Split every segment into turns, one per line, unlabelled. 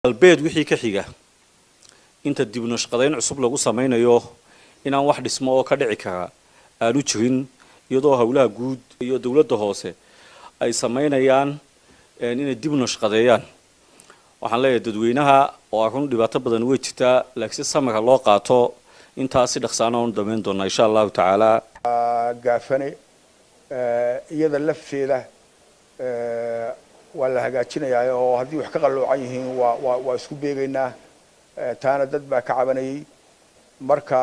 Galbeed wixii ka xiga inta dibnashqadayn cusub lagu samaynayo inaan wax dhismo oo ka dhici kara aanu jirin, iyadoo howlaha guud iyo dowladda hoose ay samaynayaan inay dib nashqadeeyaan. Waxaan leeyahay dadweynaha oo run dhibaato badan way jirtaa, laakiin si samarka loo qaato intaas si dhaqsaana oonu damayn doonaa insha allahu tacaala.
Gaafane iyada lafteeda waa la hagaajinayaa, oo haddii wax ka qalloocan yihiin waa isku beegaynaa. Taana dad baa ka cabanayay, marka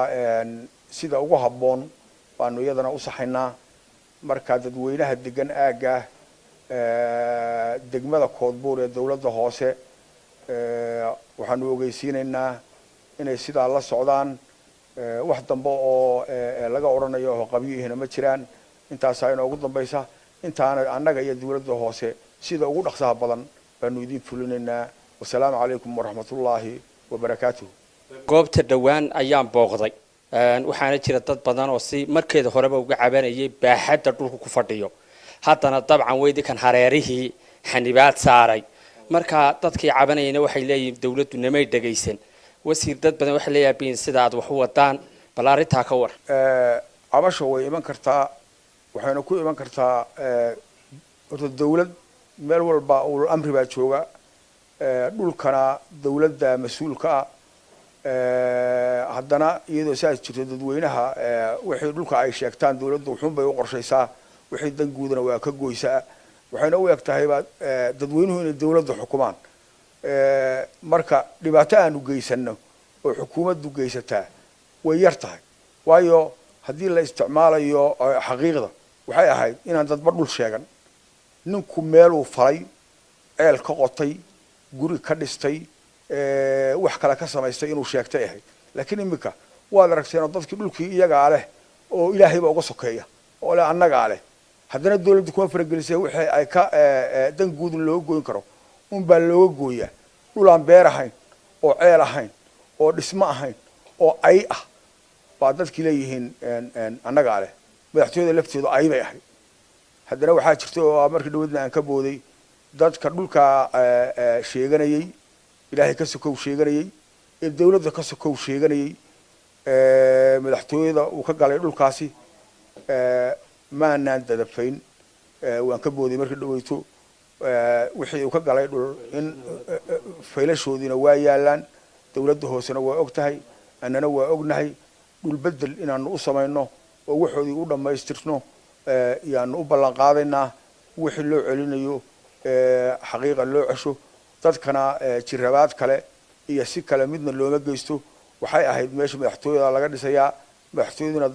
sida ugu habboon baanu iyadana u saxaynaa. Marka dadweynaha degan aagga degmada Koodbuur ee dowladda hoose waxaanu ogeysiinaynaa inay sidaa la socdaan. Wax dambe oo laga odhanayo oo qabyihina ma jiraan, intaasaa inoogu dambaysa. Intaana annaga iyo dowladda hoose sida ugu dhaqsaha badan baanu idiin fulinaynaa. Wasalaamu calaykum waraxmatullaahi wabarakaatuh.
Goobta dhowaan ayaan booqday, waxaana jira dad badan oo si markeeda horeba uga cabanayay baaxadda dhulku ku fadhiyo, haddana dabcan weydinkan hareerihii xanibaad saaray. Marka dadkii cabanayana waxay leeyihiin dawladdu namay dhegaysan. Wasiir, dad badan waxay leeyahay sida aad wax u wadaan, bal arrintaa ka war.
Cabasho way iman kartaa, waxayna ku iman kartaa horta dawlad meel walba ulul amri baa jooga, dhulkana dawladda mas-uulka ah. Haddana iyadoo saas jirto, dadweynaha wixii dhulka ay sheegtaan dawladdu wuxuun bay u qorshaysaa, wixii dan guudana waa ka goysaa. Waxayna u eg tahayba dadweynuhu inay dawladda xukumaan. Marka dhibaato aanu geysano oo xukuumaddu geysataa way yar tahay, waayo haddii la isticmaalayo xaqiiqda waxay ahayd inaan dadba dhul sheegan. Ninku meeluu falay, ceel ka qotay, guri ka dhistay, wax kale ka samaystay inuu sheegtay ahayd. Laakiin iminka waad aragteen oo dadkii dhulkii iyagaa leh oo ilaahayba uga sokeeya oo leh annagaa leh, haddana dawladdu kuma faragelisay. Wixii ay ka dan guud looga goyn karo unbaa looga gooyaa. Dhul aan beer ahayn oo ceel ahayn oo dhismo ahayn oo ay ah baa dadkii leeyihiin annagaa leh. Madaxtooyada lafteedu ay bay ahayd. Haddana waxaa jirta oo markii dhawadna aan ka booday, dadka dhulka sheeganayey, ilaahay ka sokow sheeganayey ee dawladda ka sokow sheeganayey madaxtooyada uu ka galay dhulkaasi, maanaan dadafayn. Waan ka booday markii dhaweyto wixii uu ka galay dhul in faylashoodiina waa yaalaan, dawladda hoosena waa og tahay, annana waa ognahay. Dhul bedel inaanu u samayno oo waxoodii u dhammaystirno yaanu u ballan qaadaynaa, wixii loo celinayo xaqiiqa loo cesho. Dadkana jirabaad kale iyo si kale midna looma geysto. Waxay ahayd meesha madaxtooyada laga dhisayaa, madaxtooyaduna